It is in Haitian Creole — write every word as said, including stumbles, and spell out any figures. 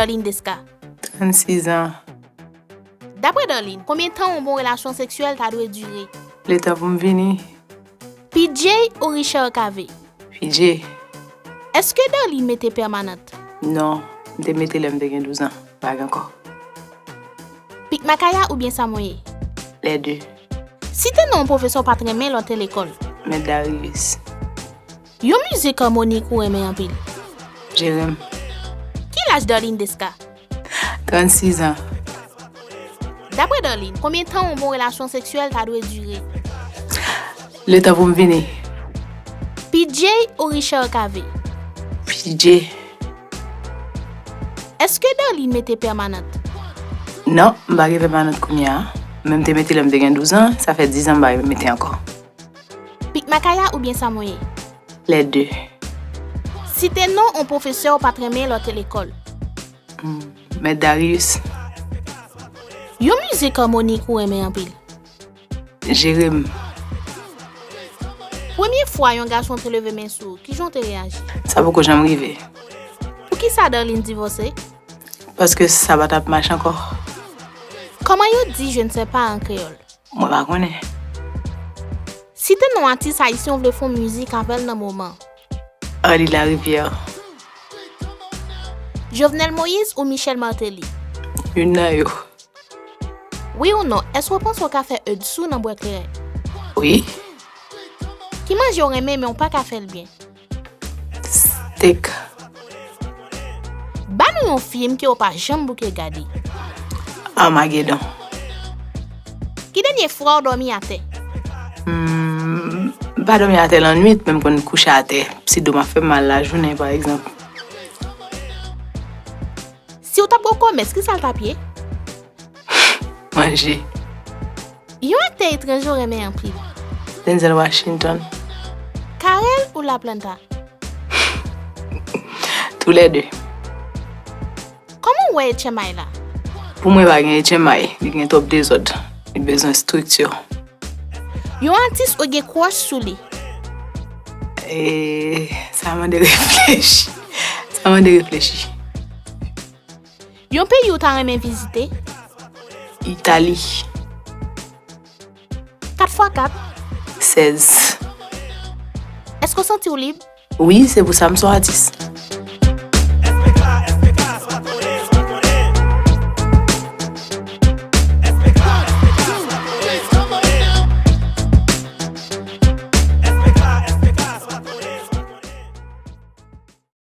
Darline Desca. Trannsis an. Daprè Darline, konbyen tan yon bon relasyon seksyèl ta dwe dire? Letan pou m vini. P J ou Richard Cavé? P J. Èske Darline mete pèmanant? Non, m te mete lè m te gen douz an. Bagay ankò. Pik Makaya oubyen Samoye? Lè de. Site non yon pwofesè w pa t renmen lè w te lekòl. Mèt Darius. Yon mizik Harmonik ou renmen anpil? Jerem. Ki laj Darline Desca? Trannsis an. Daprè Darline, konbyen tan yon bon relasyon seksyèl ta dwe dire? Letan pou m vini. P J ou Richard Cavé? P J. Èske Darline mete pèmanant? Non, m pa gen pèmanant kounye a. Men m te mete lè m te gen douz an, sa fè diz an m pa mete ankò. Pik Makaya oubyen Samoye? Lè de. Site non yon pwofesè w pa t renmen lè w te lekòl. Hmm, Mèt Darius. Yon mizik Harmonik ou renmen anpil? Jerem. Premye fwa yon gason te leve men sou ou, kijan w te reyaji? Sa poko janm rive. Poukisa Darline divòse? Paske sa pa t ap mache ankò. Kòman yo di je ne sais pas an kreyòl? Mwen pa konnen. Site non atis ayisyen w vle fè yon mizik avè l nan moman. Arly Larivière. Jovenel Moïse ou Michel Martelly? Youn nan yo. Wi ou non, èske w panse w ka fè èdsou nan bwè kleren? Wi. Ki manje w renmen men w pa ka fè l byen? Steak. Ba nou yon fim ke w pa janm bouke gade. Armageddon. Ki dènye fwa w dòmi atè? Hmm, m pa dòmi atè lannwit, men m konn kouche atè. Si do m ap fè m mal lajounen, pa egzanp. Si w t ap gen yon kòmès, kisa l t ap ye? Manje. Yon aktè etranje w renmen anpil? Denzel Washington. Carel ou Laplanta? Toulède. Kòman w wè H M I la? Pou mwen, pa gen H M I. Li gen twòp dezòd. Li bezwen estrikti. Yon atis ou gen crush sou li? E, sa mande reflechi. Sa mande reflechi. Yon peyi ou ta renmen vizite? Itali. Kat fwa kat? Sèz. Èske w santi w lib? Wi, se pou sa m se yon atis.